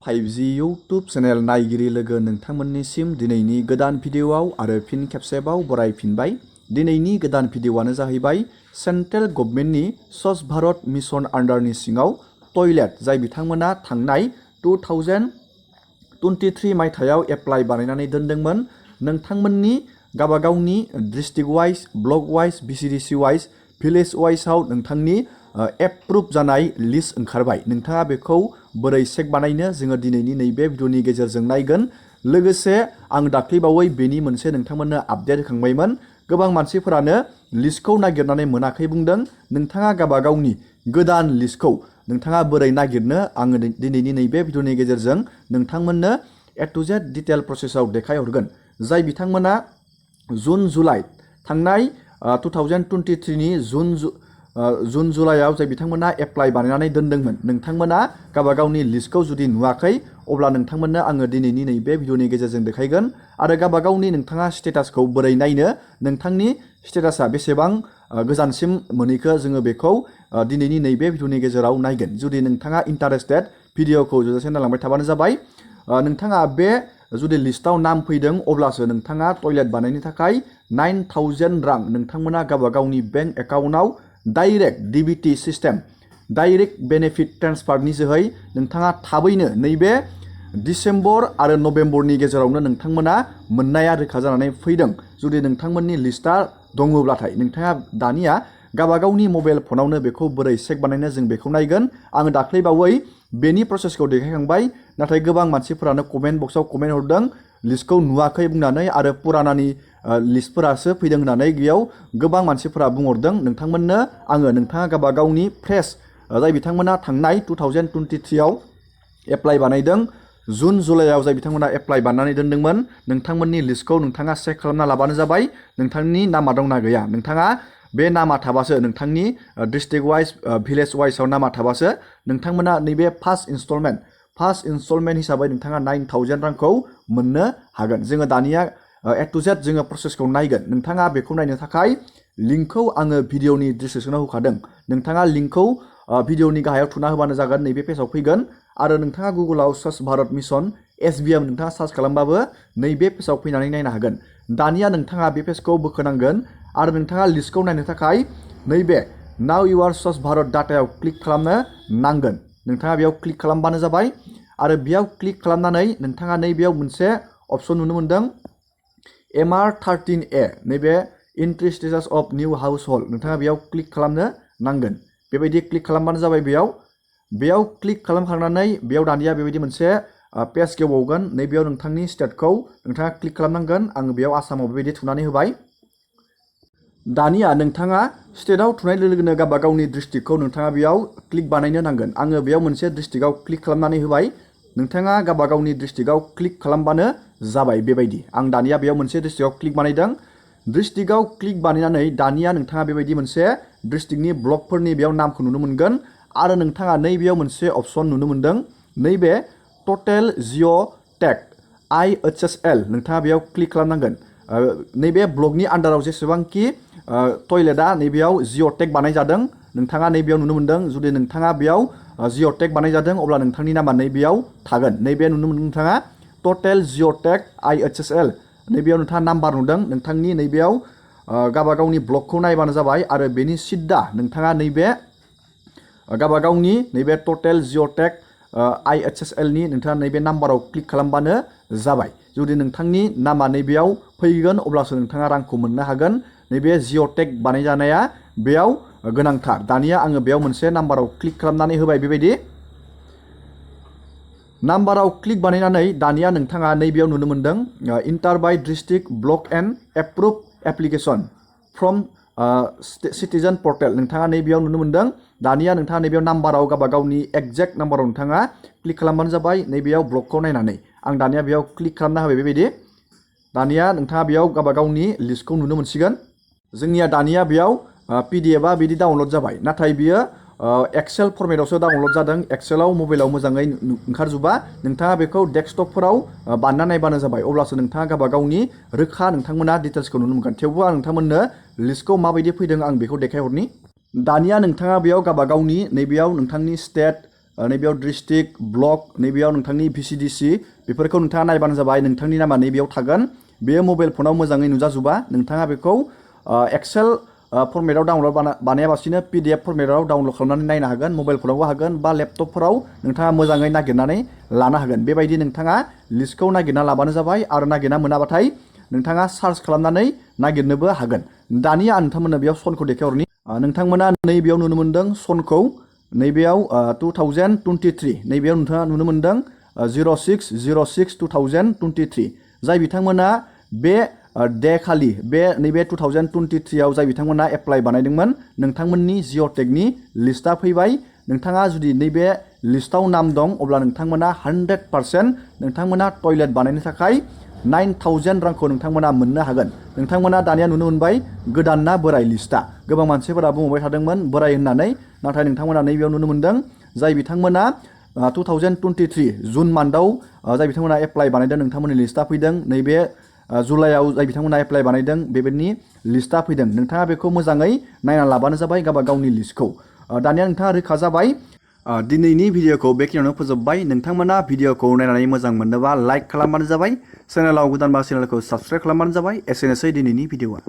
5G YouTube channel नायगिरि लोगो नोंथांमोननिसिम दिनैनि गोदान भिडिअआव आरो फिन खेबसेबाव बरायफिनबाय। दिनैनि गोदान भिडिअआनो जाहैबाय सेन्ट्रेल गभर्नमेन्टनि स्वच्छ भारत मिशन आन्डारनि सिङाव टयलेट जाय बिथांमोना थांनाय 2023 मायथाइयाव एप्लाइ बानायनानै दोनदोंमोन। नोंथांमोननि गाबागावनि district wise, block wise, BCDC wise, village वाइजआव नोंथांनि एप्रुभ जानाय लिस्ट ओंखारबाय। नोंथाङा बेखौ बोरै चेक बानायनो जोङो दिनैनि नैबे भिडिअनि गेजेरजों नायगोन। लोगोसे आं दाख्लैबावै बेनि मोनसे नोंथांमोननो आपडेट होखांबायमोन। गोबां मानसिफोरानो लिस्टखौ नागिरनानै मोनाखै बुंदों। नोंथाङा गाबागावनि गोदान लिस्टखौ नोंथाङा बोरै नागिरनो आङो दिनैनि नैबे भिडिअनि गेजेरजों नोंथांमोननो A to Z डिटेल प्रसेसआव देखायहरगोन। जाय बिथांमोना जुन जुलाइ थांनाय 2023 नि जुन जुलाइआव जाय बिथांमोना एप्लाइ बानायनानै दोनदोंमोन, नोंथांमोना गाबागावनि लिस्टखौ जुदि नुवाखै अब्ला नोंथांमोननो आङो दिनैनि नैबे भिडिअनि गेजेरजों देखायगोन। आरो गाबागावनि नोंथाङा स्टेटासखौ बोरै नायनो, नोंथांनि स्टेटासा बेसेबां गोजानसिम मोनहैखो जोङो बेखौ दिनैनि नैबे भिडिअनि गेजेराव नायगोन। जुदि नोंथाङा इन्टारेस्टेड भिडिअखौ जोबजासिम नायलांबाय थाबानो जाबाय। नोंथाङा बे जुदि लिस्टआव नाम फैदों अब्लासो नोंथाङा टयलेट बानायनो थाखाय 9,000 रां नोंथांमोना गाबागावनि बेंक एकाउन्टआव direct DBT system, direct benefit ट्रेन्सफारनि जोहै नोंथाङा थाबैनो नैबे डिसेम्बर आरो नभेम्बरनि गेजेरावनो नोंथांमोना मोननाया रोखा जानानै फैदों। जुदि नोंथांमोननि लिस्टआ दङब्लाथाय नोंथाङा दानिया गाबागावनि मबाइल फनावनो बेखौ बोरै चेक बानायनो जों बेखौ नायगोन। आङो दाख्लैबावै बेनि प्रसेसखौ देखायखांबाय, नाथाय गोबां मानसिफोरानो कमेन्ट बक्सआव कमेन्ट हरदों लिस्टखौ नुवाखै बुंनानै आरो पुरानानि लिस्टफोरासो फैदों होननानै। बेयाव गोबां मानसिफोरा बुंहरदों नोंथांमोननो आङो नोंथाङा गाबागावनि फ्रेश जाय बिथांमोना थांनाय 2023 आव एप्लाइ बानायदों, जुन जुलाइआव जाय बिथांमोना एप्लाइ बानायनानै दोनदोंमोन, नोंथांमोननि लिस्टखौ नोंथाङा चेक खालामना लाबानो जाबाय नोंथांनि नामा दंना गैया। नोंथाङा बे नामा थाबासो, नोंथांनि डिस्ट्रिक्ट वाइज, भिलेज वाइजआव नामा थाबासो नोंथांमोना नैबे फार्स्ट इनस्टलमेन्ट हिसाबै नोंथाङा 9,000 रांखौ मोननो हागोन। जोङो दानिया A to Z जोङो प्रसेसखौ नायगोन। नोंथाङा बेखौ नायनो थाखाय लिंकखौ आङो भिडिअनि डिसक्रिपसनाव होखादों। नोंथाङा लिंकखौ भिडिअनि गाहायाव थुना होबानो जागोन, नैबे पेजाव फैगोन। आरो नोंथाङा गुगोलाव स्वच्छ भारत मिशन SBM नोंथाङा सार्च खालामबाबो नैबे पेजाव फैनानै नायनो हागोन। दानिया नोंथाङा बे पेजखौ बोखोनांगोन आरो नोंथाङा लिस्टखौ नायनो थाखाय नैबे नाउ इउर स्वच्छ भारत डाटायाव क्लिक खालामनो नांगोन। नोंथाङा बेयाव क्लिक खालामबानो जाबाय। आरो बेयाव क्लिक खालामनानै नोंथाङा नैबेयाव मोनसे अपसन नुनो मोनदों MR13A, नैबे entry status of new house hulled. नोंथाङा बेयाव क्लिक खालामनो नांगोन। बेबायदि क्लिक खालामबानो जाबाय। बेयाव क्लिक खालामखांनानै बेयाव दानिया बेबायदि मोनसे पेज गेवबावगोन। नैबेयाव नोंथांनि स्टेटखौ नोंथाङा क्लिक खालामनांगोन। आङो बेयाव आसामाव बेबायदि थुनानै होबाय। दानिया नोंथाङा स्टेटआव थुनाय लोगो लोगोनो गाबागावनि डिस्ट्रिक्टखौ नोंथाङा बेयाव क्लिक बानायनो नांगोन। आङो बेयाव मोनसे डिस्ट्रिक्टआव क्लिक खालामनानै होबाय। नोंथाङा गाबागावनि डिस्ट्रिक्टआव क्लिक खालामबानो जाबाय। बेबायदि आं दानिया बेयाव मोनसे डिस्ट्रिक्टआव क्लिक बानायदों। डिस्ट्रिक्टआव क्लिक बानायनानै दानिया नोंथाङा बेबायदि मोनसे डिस्ट्रिक्टनि ब्लकफोरनि बेयाव नामखौ नुनो मोनगोन। आरो नोंथाङा नैबेयाव मोनसे अपसन नुनो मोनदों, नैबे टटेल जिअ' टेग IHHL। नोंथाङा बेयाव क्लिक खालामनांगोन। नैबे ब्लकनि आन्डाराव जेसेबांखि टयलेटआ नैबेयाव जिअ' टेग बानायजादों नोंथाङा नैबेयाव नुनो मोनदों। जुदि नोंथाङा बेयाव जिअ' टेग बानायजादों अब्ला नोंथांनि नामा नैबेयाव थागोन। नैबे नुनो मोनदों नोंथाङा टटेल जिअ' टेग IHHL। नैबेयाव नोंथाङा नाम्बार नुदों। नोंथांनि नैबेयाव गाबागावनि ब्लकखौ नायबानो जाबाय। आरो बेनि सिद्दा नोंथाङा नैबे गाबागावनि नैबे टटेल जिअ' टेग IHHL नि नोंथाङा नैबे नाम्बाराव क्लिक खालामबानो जाबाय। जुदि नोंथांनि नामा नैबेयाव फैगोन अब्लासो नोंथाङा रांखौ मोननो हागोन। नैबे जिअ' टेग बानायजानाया बेयाव गोनांथार। दानिया आङो बेयाव मोनसे नाम्बाराव क्लिक खालामनानै होबाय। बेबायदि नाम्बाराव क्लिक बानायनानै दानिया नोंथाङा नैबेयाव नुनो मोनदों enter by district block and approve application from citizen portal. नोंथाङा नैबेयाव नुनो मोनदों। दानिया नोंथाङा नैबेयाव नाम्बाराव गाबागावनि एक्जेक्ट नाम्बाराव नोंथाङा क्लिक खालामबानो जाबाय। नैबेयाव ब्लकखौ नायनानै आं दानिया बेयाव क्लिक खालामना होबाय। बेबायदि दानिया नोंथाङा बेयाव गाबागावनि लिस्टखौ नुनो मोनसिगोन। जोंनिया दानिया बेयाव PDFआ बिदि डाउनलड जाबाय, नाथाय बियो एक्सेल फरमेटआवसो डाउनलड जादों। एक्सेलाव मबाइलाव मोजाङै ओंखारजोबा। नोंथाङा बेखौ डेस्कटपफोराव बानायना नायबानो जाबाय। अब्लासो नोंथाङा गाबागावनि रोखा नोंथांमोना डिटेल्सखौ नुनो मोनगोन। थेवबो आं नोंथांमोननो लिस्टखौ माबायदि फैदों आं बेखौ देखायहरनि। दानिया नोंथाङा बेयाव गाबागावनि नैबेयाव नोंथांनि स्टेट, नैबेयाव डिस्ट्रिक्ट ब्लक नैबेयाव नोंथांनि VCDC बेफोरखौ नोंथाङा नायबानो जाबाय नोंथांनि नामा नैबेयाव थागोन बेयो मबाइल फनाव मोजाङै नुजाजोबा नोंथाङा बेखौ एक्सेल फर्मेटाव डाउनलड बानायाबासिनो PDF फर्मेटाव डाउनलड खालामनानै नायनो हागोन मबाइल फनावबो हागोन बा लेपटपफोराव नोंथाङा मोजाङै नागिरनानै लानो हागोन बेबायदि नोंथाङा लिस्टखौ नागिरना लाबानो जाबाय आरो नागिरना मोनाबाथाय नोंथाङा सार्च खालामनानै नागिरनोबो हागोन दानिया नोंथांमोननो बेयाव सनखौ देखायहरनि नोंथांमोना नैबेयाव नुनो मोन्दों सनखौ नैबेयाव 2023 नैबेयाव नोंथाङा नुनो मोन्दों 06/06/2023 जाय बिथांमोना बे डे खालि बे नैबे 2023 आव जाय बिथांमोना एप्लाइ बानायदोंमोन नोंथांमोननि जिअ'टेकनि लिस्टआ फैबाय नोंथाङा जुदि नैबे लिस्टआव नाम दं अब्ला नोंथांमोना 100% नोंथांमोना टयलेट बानायनो थाखाय 9,000 रांखौ नोंथांमोना मोननो हागोन नोंथांमोना दानिया नुनो मोनबाय गोदान ना बोराय लिस्टआ गोबां मानसिफोरा बुंबाय थादोंमोन बोराय होननानै नाथाय नोंथांमोना नैबेयाव नुनो मोन्दों जाय बिथांमोना 2023 जुन मान्थआव जाय बिथांमोना एप्लाइ बानायदों नोंथांमोननि लिस्टआ फैदों नैबे जुलाइआव जाय बिथांमोना एप्लाइ बानायदों बेबायदि लिस्टआ फैदों नोंथाङा बेखौ मोजाङै नायना लाबानो जाबाय गावबा गावनि लिस्टखौ दानिया नोंथाङा रोखा जाबाय दिनैनि भिडिअखौ बेखिनियावनो फोजोबबाय नोंथांमोना भिडिअखौ नायनानै मोजां मोनोबा लाइक खालामबानो जाबाय चेनेलाव गोदानबा चेनेलखौ साबस्क्राइब खालामबानो जाबाय एसेनोसै दिनैनि भिडिअआ